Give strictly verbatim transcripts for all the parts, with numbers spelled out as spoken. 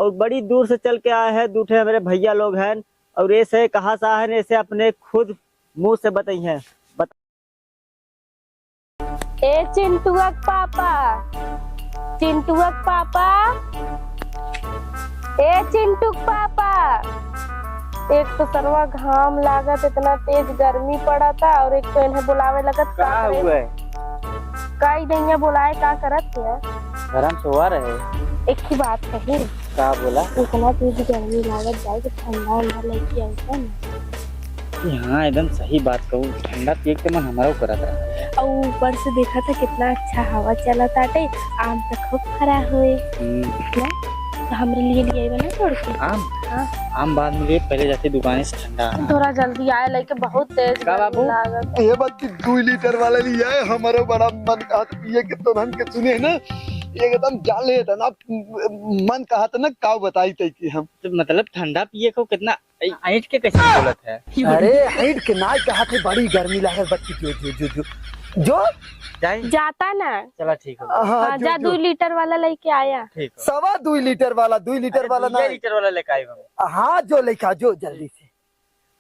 और बड़ी दूर से चल के आए हैं, दू ठे हमरे भइया लोग हैं, और ऐसे कहाँ से आए हैं, ऐसे अपने खुद मुँह से बताई हैं। बता। ए चिंटुआ के पापा, चिंटुआ के पापा, ए चिंटू के पापा। एक तो सरवा घाम लागत, इतना तेज गर्मी पड़ता, और एक तो इन्हें बुलावे लगत। का का करे? हुआ है? काई दैया बुलाए, का करत है? घर में सोवा रहे। एक ही बात कही। का बोला? इतना तेज गर्मी लागत, जाए के ठंडा उंडा लेके आऊ ना। हाँ, एकदम सही बात कहू, ठंडा पिए के मन हमारो करत रहा। और ऊपर से देखा था कितना अच्छा हवा चला ताटे, आम तो खूब फरा हुए। हम्म। ना? तो हमरे लिए लिए आइबा ना तोड़ के। आम? हाँ। आम बाद में लिए, पहले जाते दुकाने से ठंडा आना। थोड़ा जल्दी आए, लेके बहुत तेज का गर्मी बाबू? लागत। ये बात कि दू लीटर वाला लिया है, हमारो बड़ा मन कहत पिए के, तो हम के सुने ना, एकदम जाले था ना, मन कहत ना, का बताई तै कि हम। तो मतलब ठंडा पिए को कितना ऐ-, ऐंठ के कैसे बोलत है? अरे, ऐंठ के नाई कहा थे, बड़ी गर्मी लागल बच्ची, जो, जो, जो, जो, जो। जाई? जाता ना। चला, ठीक हो। हाँ, हाँ, जो, जा, जो। दू लीटर वाला लेके आया। ठीक हो। सवा दू लीटर वाला, दू लीटर अरे, वाला दुइये ना। लीटर वाला लेके आई हम। हाँ, जो लेके आ, जो जल्दी से।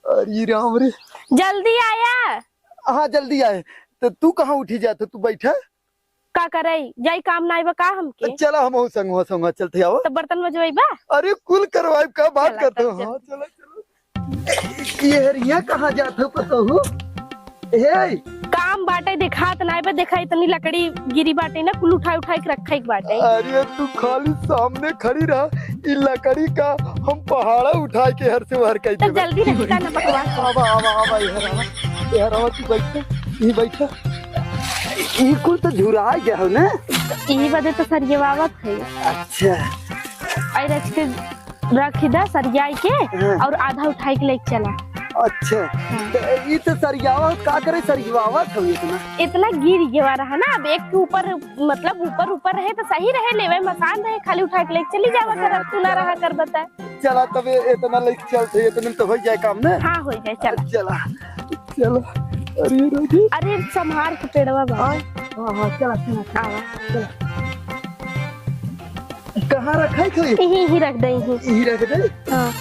अरे राम रे। जल्दी आया। हाँ, जल्दी आए। तो तू कहाँ उठी जात हो? तू बैठा। का करई? जाई काम नाई बा का हमके? चला हमहू संगवा संगवा चलते आओ। तो बर्तन मजवाई बा? अरे कुल करवाई का बात चला, करते हो? तब चल। हाँ, चला, चला। ये हरिया कहाँ जात हो पतोहू? हे। काम बाटे देखात नाई बा, देखा इतनी लकड़ी गिरी बाटे ना, कुल उठाई उठाई के रखे के बाटे। अरे तू खाली सामने खड़ी रह, ई लकड़ी का हम पहाड़ा उठाई के हर से हर कई तो देबे। जल्दी रखता ना बकवास। आवा, आवा, आवा, इधर आवा, इधर आवा, तू बैठ, ई बैठ। ई कुल तो झुराई गया हो ना? यही बदे तो सरियवावत है। अच्छा। आई रच के रख दा सरियाई के हाँ। और आधा उठाई के लेके चला। अच्छा। हाँ। तो ई तो सरियावा का करे, सरियावा था इतना? इतना गिर गया रहा ना, अब एक के ऊपर, मतलब ऊपर ऊपर रहे तो सही रहे, लेवे मसान रहे, खाली उठा के लेके चली जावा कर, अब तू ना रहा कर बता। चला तबे इतना लेके चलते, इतने में तो हो जाए काम ना। हाँ, हो जाए, चला। चला। चला। अरे राजे। अरे, संभार के पेड़वा बा। हाँ, हाँ, हाँ, चला, चला, चला। आवा। चला। कहाँ रखा है कोई? यही, यही रख दे, यही। यही रख दे? हाँ।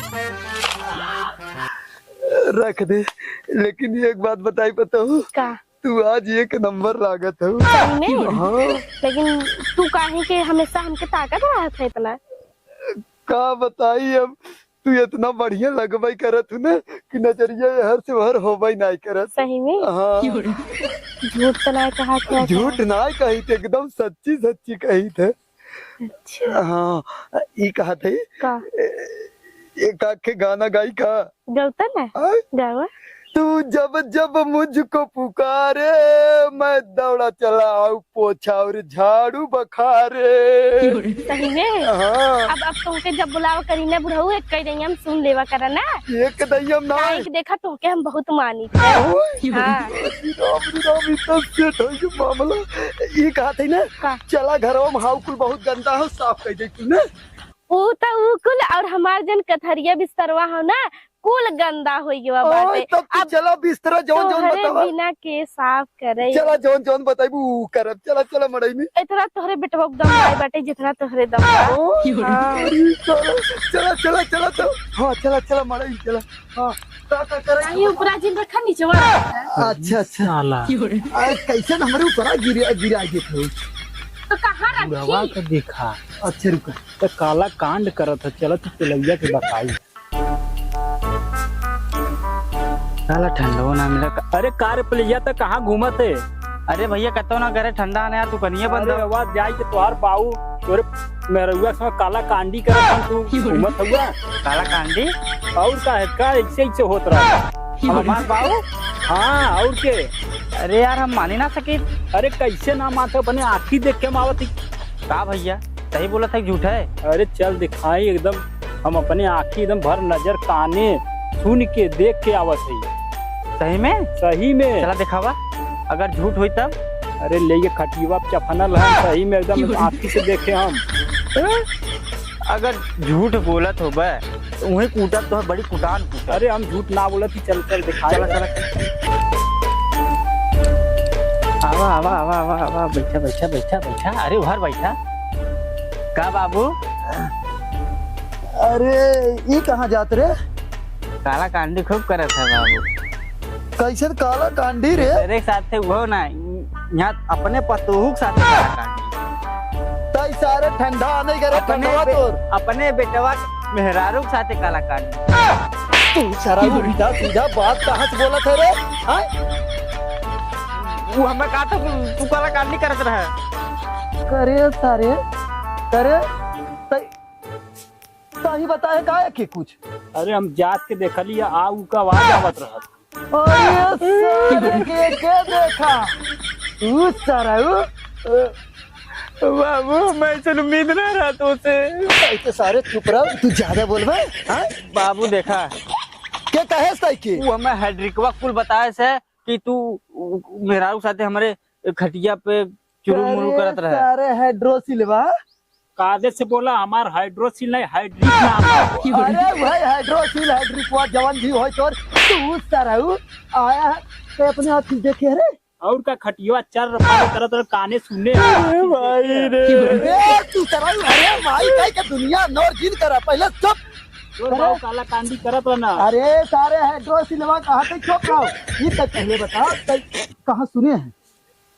रख दे, लेकिन एक बात बताई पतोहू। का? तू आज एक नंबर लागत हो। सही में? हाँ। लेकिन तू काहे के हमेशा हमके ताकत रहत है इतना? का बताई अब, तू इतना बढ़िया लगबई करत हूँ ना कि नजरिया एहर से ओहर होबई नाई करत। सही में? हाँ। झूठ तो नाई कहा था। झूठ नाई कही थे, एकदम सच्ची सच्ची कही थे। अच्छा। हाँ, ई कहा थे। का? ए, एक आखे गाना गाई का? गौता ना? आय? गावा। तू जब जब मुझको पुकारे, मैं दौड़ा चला आऊ पोछा और झाड़ू बखारे। सही में? हाँ। अब, अब तुमके जब बुलावा करी ना बुढ़ऊ, एक कई दइया हम सुन लेवा करा ना। एक दइया हम ना। काहे कि देखा तुमके हम बहुत मानी थे। ओए, हाँ। राम रे राम, ई तो सेट हो गया मामला। ई कहा थे ना, का? चला घरवा में हाउ कुल बहुत गंदा हो, साफ कर दे तू ना। ऊ त ऊ कुल और हमार जन कथरिया बिस्तरवा हो ना, कुल गंदा हो गया ओए, बाटे। तब तू अब चला बिस्तरा जौन जौन तोहरे बतावा। बिना के साफ करे। चला जौन जौन बताइबू ऊ करब। चला, चला मड़ई में। इतना तोहरे बेटवा के दम नाई बाटे जितना तोहरे दम बा। ओ, हाँ। अरे साला, चला, चला, चला तो। हाँ, चला, चला मड़ई में चला। हाँ, का, का करे? अरे ऊपरा जिन रखा, नीचवा रखा। अच्छा, अच्छा। साला। आ, कैसे न हमरे ऊपरा गिरा, गिरा देत हो? तो कहाँ रखी? बुढ़वा का देखा। अच्छा, रुका। तो काला कांड करत है, चलत तेलैया के बताई। साला ठंडो ना मिला। अरे का रे पलिया, त कहाँ घूमत है? अरे भैया, कतो ना करे, ठंडा आने यार, दुकनिया बंद अरे हो। आवाज जाई के तोहार बाऊ, तोरे मेहरुआ के संग काला कांडी करत हन, तू घूमत हुआ। काला कांडी? और का है, का ऐसे, ऐसे होत रहा? हमार बाऊ? हाँ, और के? अरे यार, हम माने ना सके। अरे कैसे ना मानते, अपने आँखी देख के हम आवत ही। का भैया, सही बोलत है, झूठ है? अरे चल दिखाई एकदम, हम अपने आँखी एकदम भर नजर काने सुन के देख के आवत है। सही में? सही में। चला दिखावा, अगर झूठ होई तब? अरे ले ये खटिया चफनल है, सही में एकदम आँखी से देखे हम। अगर झूठ बोलत होबे तो उहे कूटब, तो बड़ी कुटान कूटब। अरे हम झूठ ना बोलत ही, चल चल दिखा। चला, चला। आवा, आवा, आवा, आवा, आवा, बैठा, बैठा, बैठा, बैठा। अरे उहर बैठा। का बाबू? अरे, ई कहाँ जात रे? काला कांडी खूब करत है बाबू। कैसे काला कांडी रे? तेरे साथे वो ना, यहाँ अपने पतोहू के साथे काला कांडी। तई सारे ठंडा आने करे अपने ठंडवा बे-, तोर। अपने बेटवा के मेहरारू के साथे काला कांडी। तू सारा उल्टा सीधा बात कहाँ से बोलत है रे? हाँ? वो हमें कहा था तू, तू काला कांडी करत रहे। करे सारे, करे, तई सही बताए का है कि कुछ? अरे हम जात के देखली आ, ऊ का आवाज आवत रहत। अरे सारे के, के देखा? ऊ सारा ऊ, अ, बाबू, मैं ऐसे उम्मीद ना रहा तो से। ऐसे सारे चुप रहो, तू ज्यादा बोलबे, हाँ? बाबू देखा। के कहे सही के? वो हमें हाइड्रिकवा कुल बताए से कि तू उ, मेहरारू साथे हमरे खटिया पे चुरुम मुरुम अरे करत रहे। सारे हाइड्रोसिलवा। कादे से बोला, हमार हाइड्रोसिल नहीं, हाइड्रिक नाम है। अरे भाई, हाइड्रोसिल, हाइड्रिकवा, जवन भी होय तोर, तू सरऊ आया है, ते अपने आँखी देखे रे। और का खटिया चर पार करत रहे, काने सुने। अरे भाई रे। ए, तू सरऊ, अरे माई, काहे के दुनिया नोर जिन करा, पहले चुप। तो बाबू काला कांडी करत रहे ना। अरे सारे हाइड्रोसिलवा कहाँ से चुप रहो, ये तक पहले बताओ, तक कहाँ सुने हैं?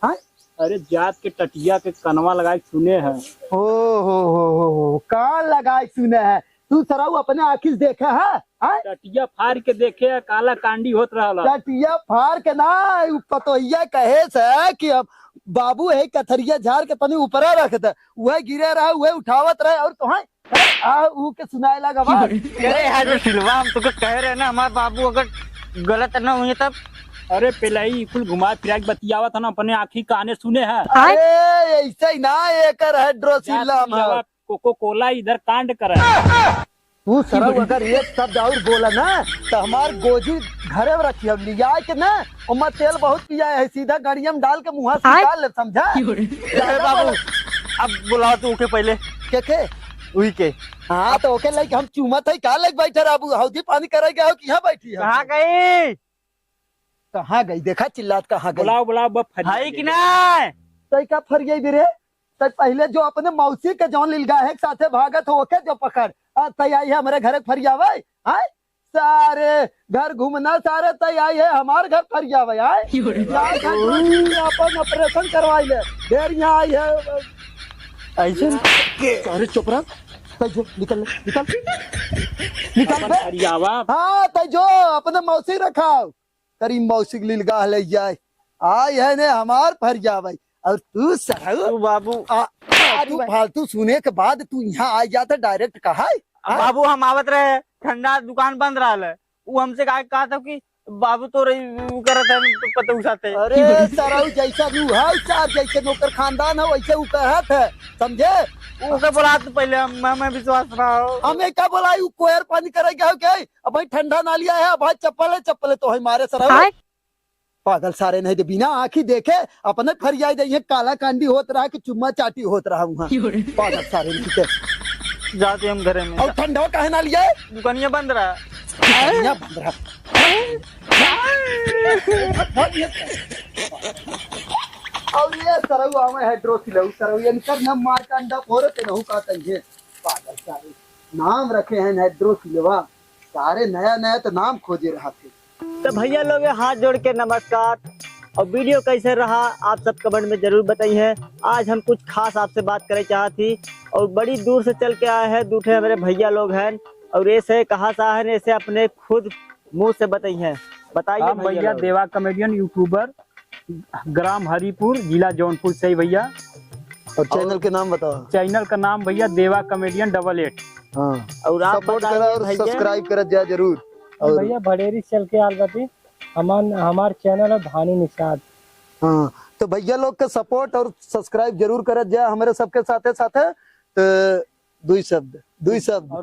हाँ? अरे जात के टटिया के कनवा लगाए सुने हैं। ओ हो हो हो हो, कान लगाए सुने हैं। तू सरऊ अपने आँखी से देखे है? हाँ? टटिया फाड़ के देखे है, काला कांडी होत रहल है। टटिया फाड़ के ना, उ पतोहिया कहे से कि अब बाबू है कथरिया झाड़ के तनी ऊपरा रख दे, वह गिरे रहे, वह उठावत रहे और तो है आ, ऊ के सुनाए लगा बात। अरे हाइड्रोसिलवा, हम तुके कहे रहे ना, हमार बाबू अगर गलत न हुए तब। अरे पेलई कुल घुमा फिरा के बतियावत है ना, अपने आँखी काने सुने है। अरे ऐसे ही ना, एकर हाइड्रोसिलवा जात में। कोको कोला इधर कांड करे। तू सरऊ अगर एक शब्द और बोला ना, तो हमार गोजी घरे में रखी है, लिया के ना, ओमा तेल बहुत पिया है, सीधा गड़िया में डाल के मुँह से आय। निकाल ले, समझा? ए बाबू, अब बुलाओ तू ओके पहले। के के? उही के। हाँ, तो ओके लेके हम चूमत है, का लेके बैठे रहबू? हौदी पानी करे गए हो कि यहाँ बैठी है? कहाँ गई? कहाँ गई? देखा चिल्लात कहाँ गई? बुलाओ, बुलाओ, बप फरिया है कि गई। नहीं? तई का फरिया भी रे? तई पहले जो अपने मौसी के जौन लिलगा है, साथे भागत हो, ओके जो पकड़। आ, तई आई है हमरे घर फरियावे, हाँ? सारे घर घूमना, सारे तई आई है हमार घर फरियावे, आए? क्यों रे? जाए घर में अपन ऑपरेशन करवाई ले, ढेर यहाँ आई है। ऐसे? सारे चुप रह, तई जो निकल ले, निकल, निकल अपन बे। फरियावा। हाँ, तई जो अपने मौसी रखाओ, तेरी मौसी के लीलगाह ले जाए, आई है ने हमार फरियावे, और तू सरऊ तू बाबू। आ, आ, तू फालतू सुने के बाद तू यहाँ आ जाता, डायरेक्ट कहा है? हाँ? बाबू, हम आवत रहे, ठंडा दुकान बंद रहल है। उ हमसे कहा, कहा था कि बाबू तो रही, उ करत है, पतऊ साथे। अरे सरऊ, जैसा रू है, सार जैसे नौकर खानदान है, वैसे उ कहत है, समझे? ओके बोला तू पहले, हम, हमें विश्वास ना हो। हमें क्या बोला, उ कोयर पानी करे गया हो क्या? अब भाई ठंडा ना लिया है, अब भाई चप्पल है, चप्पल है तो है मारे सरऊ। हाँ? पागल सारे नहीं दे, बिना आँखी देखे अपने फरियाई दे, ये काला कांडी होत रहा कि चुम्मा चाटी होत रहा हुआ। क्यों रे? पागल सारे नहीं दे। जाते हम घरे में। और ठंडा काहे ना लिया है? दुकानिया बंद रहा। दुकानिया बंद रहा। और ये सरऊ आवे हाइड्रोसिलऊ, सरऊ इनकर न मार का अंडा फोड़े ते नहु का तंगे। पागल सारे। नाम रखे हैं हाइड्रोसिलवा। सारे नया नया तो नाम खोजे रहा थे। तो भैया लोग, हाथ जोड़ के नमस्कार। और वीडियो कैसे रहा, आप सब कमेंट में जरूर बताइए। आज हम कुछ खास आपसे बात करे चाहत ही, और बड़ी दूर से चल के आए हैं, दूठे हमारे भैया लोग हैं, और ऐसे कहाँ से आए हैं, ऐसे अपने खुद मुंह से बताइए। बताइए हम भैया भैया लोग। देवा कॉमेडियन यूट्यूबर, ग्राम हरिपुर, जिला जौनपुर से ही भैया। और चैनल और के नाम बताओ। चैनल का नाम भैया देवा कॉमेडियन डबल एट। हाँ। और आप सपोर्ट बताइए करा और भैया। सब्सक्राइब करत जा जरूर। और भैया भड़ेरी से चल के आल बाटी, हमार, हमार चैनल है भानु निषाद। हाँ, तो भैया लोग के सपोर्ट और सब्सक्राइब जरूर करत जा हमारे सबके साथे साथे। तो दुई शब्द, दुई शब्द। और